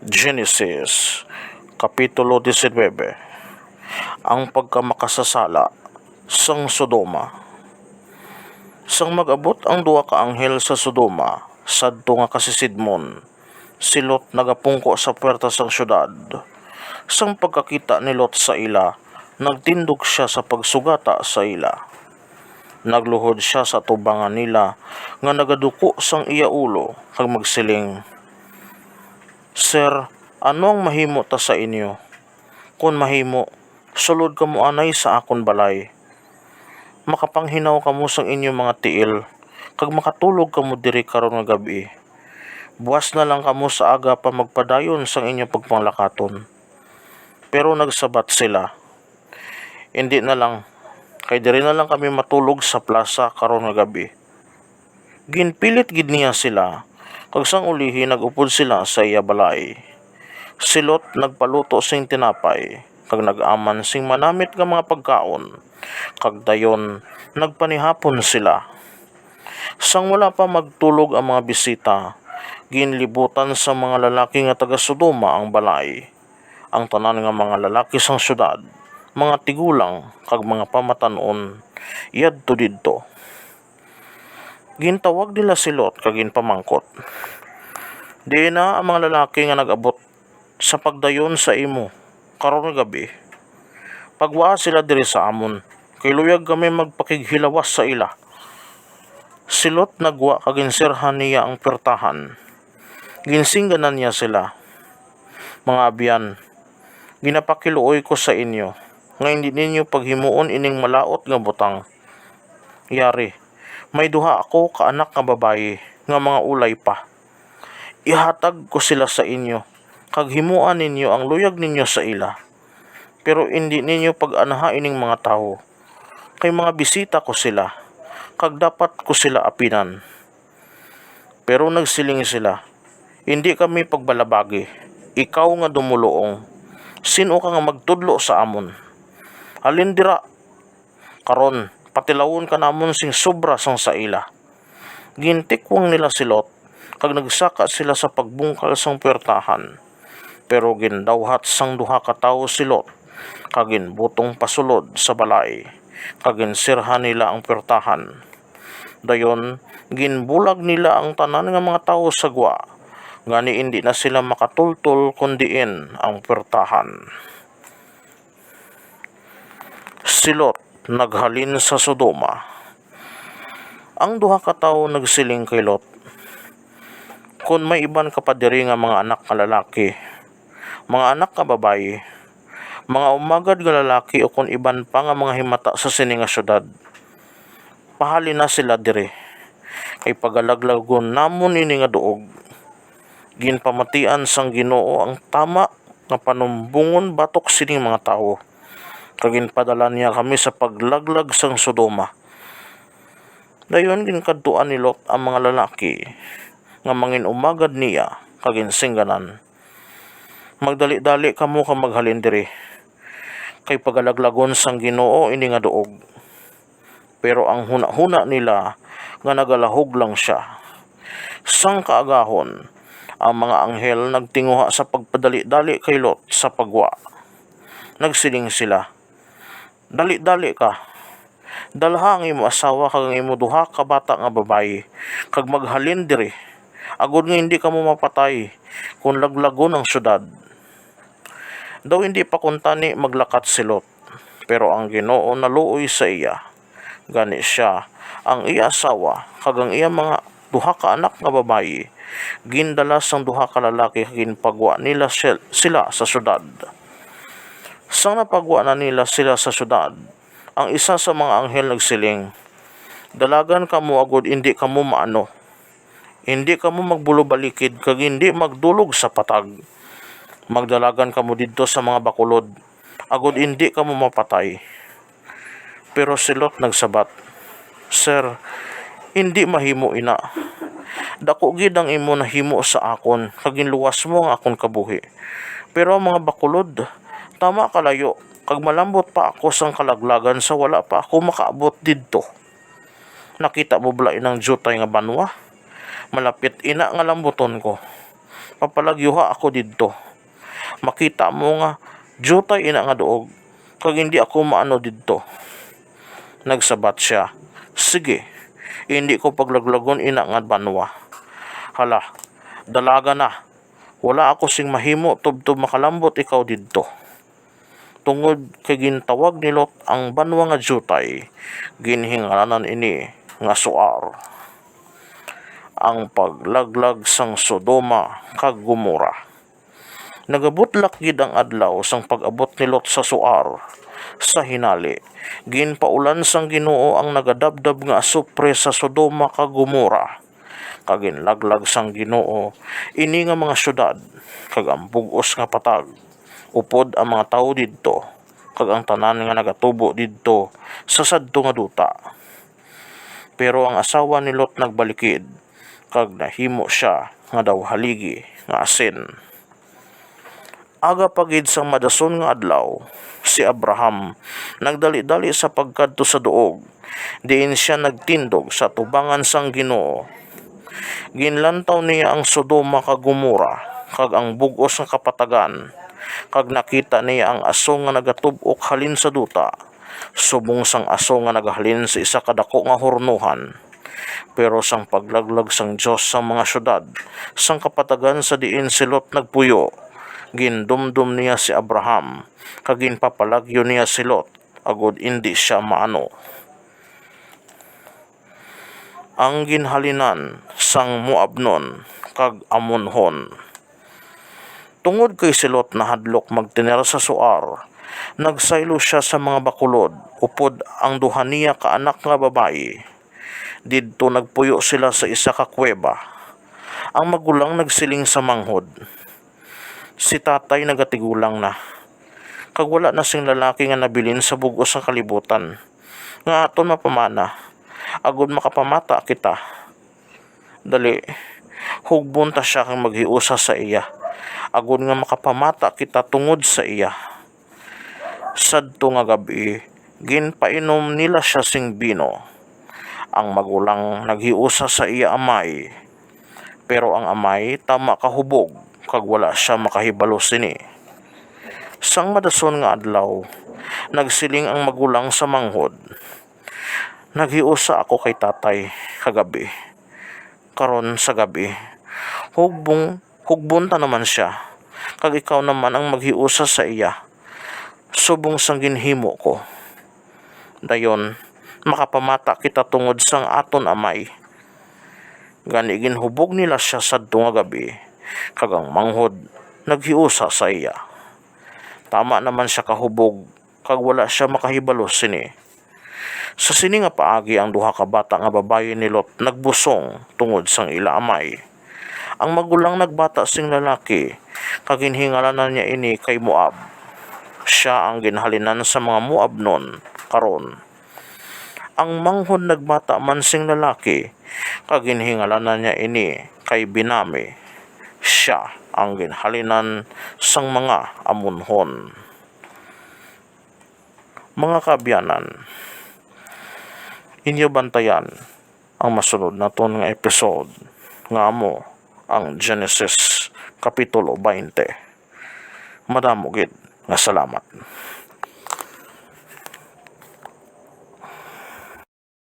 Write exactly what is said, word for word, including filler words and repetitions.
Genesis, Kapitulo diecinuebe. Ang pagkamakasasala sang Sodoma. Sang mag-abot ang duha ka anghel sa Sodoma, sadto nga kasisidmon, si Lot nagapungko sa puwerta sang siyudad. Sang pagkakita ni Lot sa ila, nagtindog sia sa pagsugata sa ila. Nagluhod sia sa atubangan nila nga nagaduko sang iya ulo, kag magsiling, "Sir, ano ang mahimo ta sa inyo? Kon mahimo, sulod kamo anay sa akon balay. Makapanghinaw kamo sang inyo mga tiil, kag makatulog kamo diri karon nga gab-i. Buas na lang kamo sa aga pa magpadayon sang inyo pagpanglakaton." Pero nagsabat sila, "Indi na lang, kay diri na lang kami matulog sa plasa karon nga gab-i." Ginpilit gid niya sila, kag sang ulihi nag-upod sila sa iya balay. Si Lot nagpaluto sing tinapay, kag nag-aman sing manamit nga mga pagkaon, kag dayon nagpanihapon sila. Sang wala pa magtulog ang mga bisita, ginlibutan sang mga lalaki nga taga-Sodoma ang balay. Ang tanan nga mga lalaki sang siyudad, mga tigulang, kag mga pamatan-on, yadto didto. Gintawag nila si Lot kag ginpamangkot, "Diin na ang mga lalaki nga nag-abot sa pagdayon sa imo karon nga gab-i? Pagwaa sila diri sa amon, kay luyag kami magpakighilawas sa ila." Si Lot nagwa kag ginsirhan niya ang puwertahan. Ginsingganan niya sila, "Mga abyan, ginapakiluoy ko sa inyo nga indi ninyo paghimuon ining malaut nga butang. Yari, may duha ako ka anak nga babayi nga mga ulay pa. Ihatag ko sila sa inyo, kag himoa ninyo ang luyag ninyo sa ila. Pero indi ninyo pag-anha ining mga tawo, kay mga bisita ko sila, kag dapat ko sila apinan." Pero nagsiling sila, "Indi kami pagbalabagi. Ikaw nga dumuluong, sin-o ka nga magtudlo sa amon? Halin dira! Karon, patilawon ka namon sing sobra sang sa ila." Gintikwang nila si Lot, kag nagsaka sila sa pagbungkal sang puwertahan. Pero gindawhat sang duha ka tawo si Lot, kag ginbutong pasulod sa balay, kag ginsirhan nila ang puwertahan. Dayon, ginbulag nila ang tanan nga mga tawo sa gwa, gani indi na sila makatultol kon diin ang puwertahan. Si Lot naghalin sa Sodoma. Ang duha ka tawo nagsiling kay Lot, "Kon may iban ka pa diri nga mga anak nga lalaki, mga anak nga babayi, mga umagad nga lalaki, ukon iban pa nga mga himata sa sini nga siyudad, pahalina sila diri, kay pagalaglagon namon ini nga duog." Ginpamatian sang Ginoo ang tama nga panumbongon batok sining mga tawo, kag ginpadala niya kami sa paglaglag sang Sodoma. Dayon ginkadtuan ni Lot ang mga lalaki nga mangin-umagad niya, kag ginsingganan, "Magdali-dali kamo kag maghalin diri, kay pagalaglagon sang Ginoo ini nga duog." Pero ang hunahuna nila nga nagalahog lang sia. Sang kaagahon, ang mga anghel nagtinguha sa pagpadali-dali kay Lot sa pagwa. Nagsiling sila, "Dali-dali ka. Dalha ang imo asawa kag ang imo duha ka bata nga babayi, kag maghalin diri, agod nga indi kamo mapatay kon laglagon ang siyudad." Daw indi pa kuntani maglakat si Lot, pero ang Ginoo naluoy sa iya. Gani sia, ang iya asawa, kag ang iya mga duha ka anak nga babayi, gindala sang duha ka lalaki kag ginpagwa nila sil-, sila sa siyudad. Sang napagwa na nila sila sa siyudad, ang isa sa mga anghel nagsiling, "Dalagan kamo agod indi kamo maano. Indi kamo magbulubalikid kag indi magdulog sa patag. Magdalagan kamo didto sa mga bakulod, agod indi kamo mapatay." Pero si Lot nagsabat, "Sir, indi mahimo ina. Dako gid ang imo nahimo sa akon, kag ginluwas mo ang akon kabuhi. Pero ang mga bakulod, tama kalayo, kag malambot pa ako sang kalaglagan sa wala pa ako makaabot didto. Nakita mo bala inang diutay nga banwa? Malapit ina nga lambuton ko. Papalagyuha ako didto. Makita mo nga diutay ina nga duog, kag indi ako maano didto." Nagsabat sia, "Sige, indi ko paglaglagon ina nga banwa. Hala, dalaga na, wala ako sing mahimo tubtob makalambot ikaw didto. Tungod kay gintawag ni Lot ang banwa nga diutay, ginhingalanan ini nga Soar." Ang paglaglag sang Sodoma kag Gomora. Nagabutlak gid ang adlaw sang pag-abot ni Lot sa Soar. Sa hinali, ginpaulan sang Ginoo ang nagadabdab nga asupre sa Sodoma kag Gomora, kag ginlaglag sang Ginoo ini nga mga siyudad kag ang bug-os nga patag, upod ang mga tawo didto, kag ang tanan nga nagatubo didto sa sadto nga duta. Pero ang asawa ni Lot nagbalikid, kag nahimo sia nga daw haligi nga asin. Aga pa gid sang madason nga adlaw, si Abraham nagdali-dali sa pagkadto sa duog, diin sia nagtindog sa atubangan sang Ginoo. Ginlantaw niya ang Sodoma kag Gomora kag ang bug-os nga kapatagan, kag nakita niya ang aso nga nagatub-ok halin sa duta, subong sang aso nga naghalin sa isa ka dako nga hurnohan. Pero sang paglaglag sang Dios sang mga siyudad sang kapatagan sa diin si Lot nagpuyo, gindumdom niya si Abraham, kag ginpapalagyo niya si Lot, agod indi sia maano. Ang ginhalinan sang Moabnon kag Amonhon. Tungod kay si Lot nahadlok magtener sa Soar, nagsaylo sia sa mga bakulod upod ang duha niya ka anak nga babayi. Didto nagpuyo sila sa isa ka kuweba. Ang magulang nagsiling sa manghod, "Si tatay nagatigulang na, kag wala na sing lalaki nga nabilin sa bug-os nga kalibutan nga aton mapamana, agod makapamata kita. Dali, hugbon ta sia kag maghiusa sa iya, agod nga makapamata kita tungod sa iya." Sadto nga gab-i, ginpainom nila sia sing bino. Ang magulang naghiusa sa iya amay, pero ang amay tama kahubog, kag wala sia makahibalo sini. Sang madason nga adlaw, nagsiling ang magulang sa manghod, "Naghiusa ako kay tatay kagabi. Karon sa gab-i, hugbong, hugbon ta naman sia, kag ikaw naman ang maghiusa sa iya, subong sang ginhimo ko. Dayon, makapamata kita tungod sang aton amay." Gani ginhubog nila sia sadto nga gab-i, kag ang manghod naghiusa sa iya. Tama naman sia kahubog, kag wala sia makahibalo sini. Sa sini nga paagi ang duha ka bata nga babayi ni Lot nagbusong tungod sang ila amay. Ang magulang nagbata sing lalaki, kag ginhingalanan niya ini kay Moab. Sia ang ginhalinan sa mga Moabnon karon. Ang manghod nagbata man sing lalaki, kag ginhingalanan niya ini kay Benami. Sia ang ginhalinan sang mga Amonhon. Mga kaabyanan, inyo bantayan ang masunod naton nga episode, nga amo ang Genesis Kapitulo twenty. Madamo gid nga salamat.